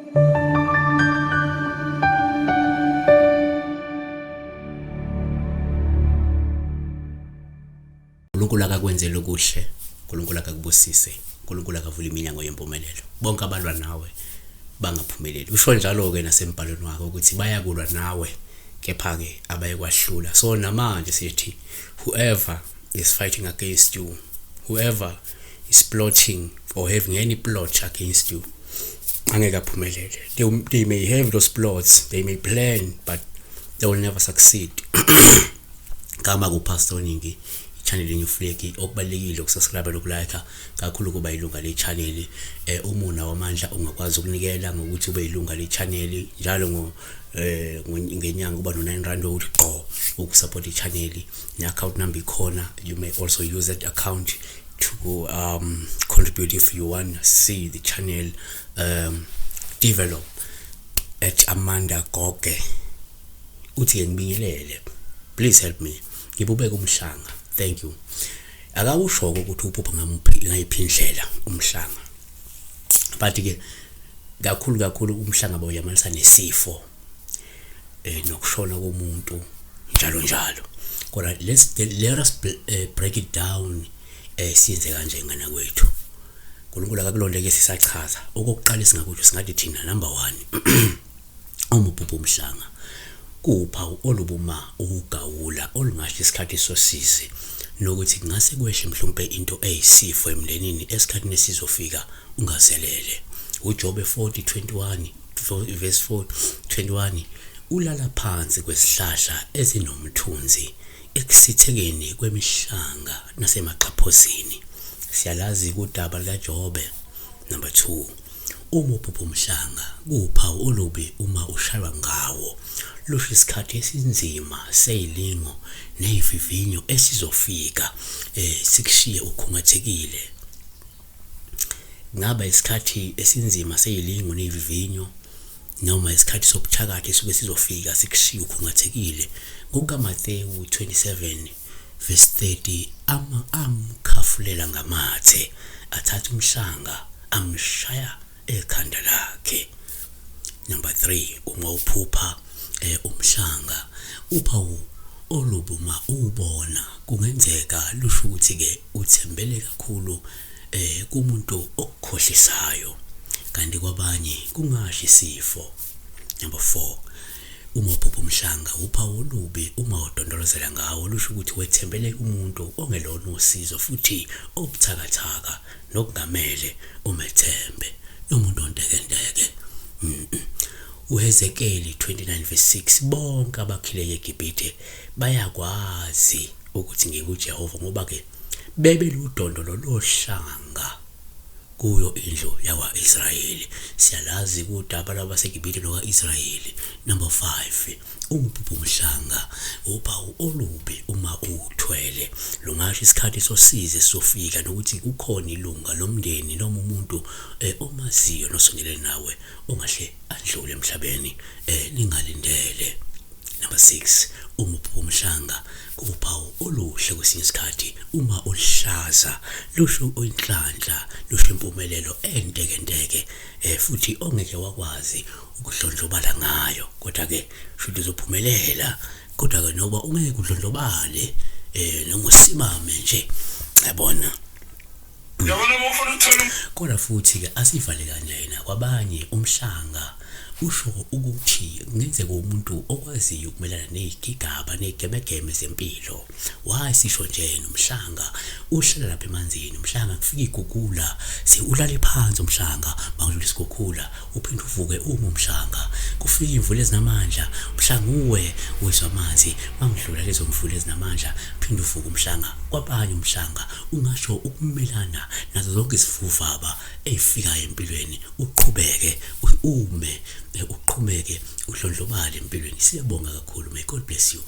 uNkulunkulu akakwenzele okuhle, uNkulunkulu akakubusise, uNkulunkulu akavule iminyango yempumelelo. Bonke abalwa nawe bangaphumeleli. Usho njalo-ke nasembhalweni wakhe ukuthi bayakulwa nawe kepha-ke abayekwahlula. So namanje sithi whoever is fighting against you, whoever is plotting or having any plot against you, angeke aphumelele. They may have those plots, they may plan, but they will never succeed. Gama kuPastor Ningi, i-channel New Flag. Okubalulekile ukusubscribe nokulike kakhulu, kuba ilunga le-channel. Uma unawo amandla, ungakwazi ukunikela ngokuthi ube ilunga le-channel njalo ngo ngenyanga, uba no-9 rand ukuthi qo ukusupport i-channel, ne-account number ikhona. You may also use that account to contribute if you want to see the channel develop. At Amanda Goge uthi ngibingelele, please help me, ngibubeke umhlanga. Thank you. Akawusho ukuthi uphupha ngamuphi, ngayiphi indlela umhlanga, but ke kakhulu kakhulu umhlanga bawuyamanisa nesifo nokushona komuntu, njalo njalo. Kodwa let us break it down, siyenze kanje ngana kwethu. uNkulunkulu akakulondeke. Sisachaza okokuqala, singakusho singathi thina, number 1, uma uphupha umhlanga, kuwuphawu olubuma ukugawula olungasho isikhathi sosizi, nokuthi kungase kwehle mhlawumbe into eyisifo emndenini esikhathini esizofika ungazelele. uJobe 40:21, verse 4:21, ulala phansi kwesihlahla ezinomthunzi, ekusithekeni kwemihlanga nasemaxhaphozini. Siyalazi kudaba likaJobe. Number 2, uma uphupha umhlanga, kuwuphawu olubi uma ushaywa ngawo. Lusho isikhathi esinzima seyilingo nezivivinyo esizofika sikushiye ukhungathekile. Kungaba isikhathi esinzima seyilingo nezivivinyo noma isikhathi sobuthakathi esuke sizofika sikushiye ukhungathekile. NgokukaMathewu 27 verse 30, ama amkhafulela ngamathe, athatha umhlanga amshaya ekhanda lakhe. Number 3, uma uphupha umhlanga, uphawu olubi uma ubona kungenzeka lusho ukuthi ke uthembele kakhulu kumuntu okukhohlisayo, kanti kwabanye kungasho isifo. Number 4, uma uphupha umhlanga, uphawu olubi uma udondolozela ngawo, lusho ukuthi wethembele kumuntu ongelona usizo futhi obuthakathaka nokungamele umethembe nomuntu ontekenteke. uHezekeli 29 verse 6, bonke abakhileyo eGibhithe bayakwazi ukuthi nginguJehova, ngoba ke bebeludondolo lohlanga kuyo indlu yakwa-Israyeli. Siyalazi kudaba lwabaseGibhithe noka-Israyeli. Number 5, uphupha umhlanga, uphawu olubi uma uthwele, lungasho isikhathi sosizi esizofika, nokuthi kukhona ilunga lomndeni noma umuntu omaziyo nosondelene nawe ongahle adlule emhlabeni ningalindele. Number 6, uma uphupha umhlanga, kuwuphawu oluhle kwesinye isikhathi uma oluhlaza, lusho inhlanhla, lusho impumelelo entekenteke futhi ongeke wakwazi ukudlondlobala ngayo, kodwa ke shuthi uzophumelela, kodwa ke noba ungeke udlondlobale noma usimame nje, yabona. Yabona uma ufuna ukuthola Kodwa futhi ke asivale kanjena, kwabanye umhlanga usho ukuthi kungenzeka umuntu okwaziyo ukumelana nezigigaba nezigemegeme zempilo. Why sisho nje? Umhlanga uhlala lapha emanzini. Umhlanga kufika igugula, ulale phansi umhlanga, mawudlula isigugula uphinde uvuke uma umhlanga. Kufika imvula ezinamandla, umhlanga uwe wezwa amanzi, mangidlula lezo mvula ezinamandla phinde uvuke umhlanga. Kwabanye umhlanga ungasho ukumelana nazo zonke izivuvaba ey'fikayo empilweni, uqhubeke ume, uqhumeke, udlondlobale empilweni. Siyabonga kakhulu. May God bless you.